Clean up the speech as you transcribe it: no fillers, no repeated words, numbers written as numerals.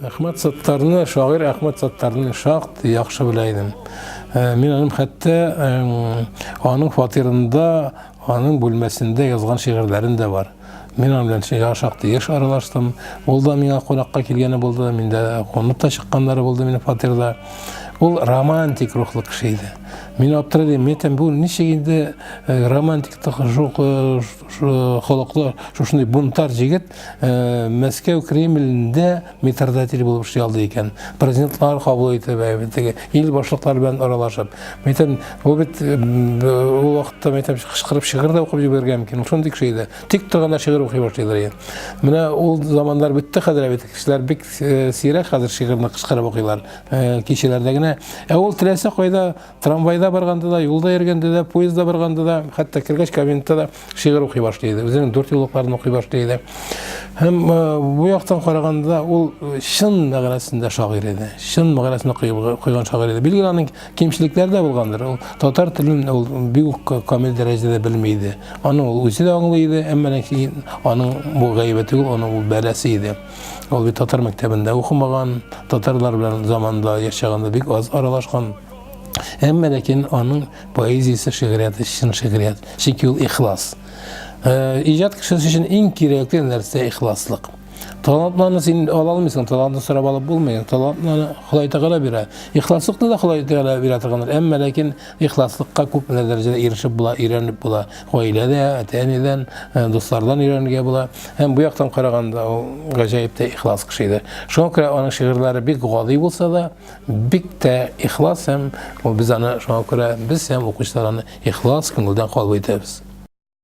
Әхмәт Саттарны, шагыйрь Әхмәт Саттарны шактый яхшы белә идем. Мин аның хәтта аның фатирында, аның бүлмәсендә язган шигырьләрем дә бар. Мин аның белән шактый еш аралаштым. Ул да миңа кунакка килгәне булды, мин дә кунып та чыкканнары булды минем фатирда. Ул романтик рухлы кеше иде. Мин аптырый идем, мин әйтәм, бу ничек инде романтик холыклы шушындый бунтарь җегет Мәскәү Кремлендә метрдотель булып эшли алды икән. Президентлар кабул итеп, теге ил башлыклары белән аралашып. Мин әйтәм, ул бит ул вакытта мин әйтәм, кычкырып шигырь дә укып җибәрергә мөмкин. Ул шундый кеше иде. Тик торганда шигырь укый башлыйлар иде. Менә ул заманнар бетте хәзер бит. Кешеләр бик сирәк хәзер шигырьне кычкырып укыйлар. Кичәләрдә генә. Ә ул теләсә кайда трамвайда барганда да, юлда йөргәндә дә, поездда барганда да, хәтта кергәч кабинетта да шигырь укый башлый иде. Үзенең дүрт юллыкларын укый башлый иде. Һәм бу яктан караганда ул чын мәгънәсендә шагыйрь иде. Чын мәгънәсендә куйган шагыйрь иде. Билгеле, аның кимчелекләре дә булгандыр. Ул татар телен ул бик үк камил дәрәҗәдә белми иде. Аны ул үзе дә аңлый иде, әмма ләкин аның бу гаебе түгел, аның ул бәласе иде. Ул бит татар мәктәбендә укымаган, татарлар белән заманда яшәгәндә бик аз аралашкан. Әмма ләкин аның поэзиясе, шигърияте чын шигърият. Чөнки ул ихлас. Иҗат кешесе өчен иң кирәкле нәрсә ихласлык. Талантларны син ала алмыйсың, талантны сорап алып булмый. Талантны Ходай Тәгалә бирә. Ихласлыкны да Ходай Тәгалә бирә торгандыр. Әмма ләкин ихласлыкка күп дәрәҗәдә ирешеп була, өйрәнеп була. Гаиләдә, әти-әнидән, дуслардан өйрәнергә була. Һәм бу яктан караганда ул гаҗәеп тә ихлас кеше иде. Шуңа күрә аның шигырьләре бик гади булса да, Бик тә ихлас һәм без аны шуңа күрә без һәм укучылар аны ихлас күңелдән кабул итәбез.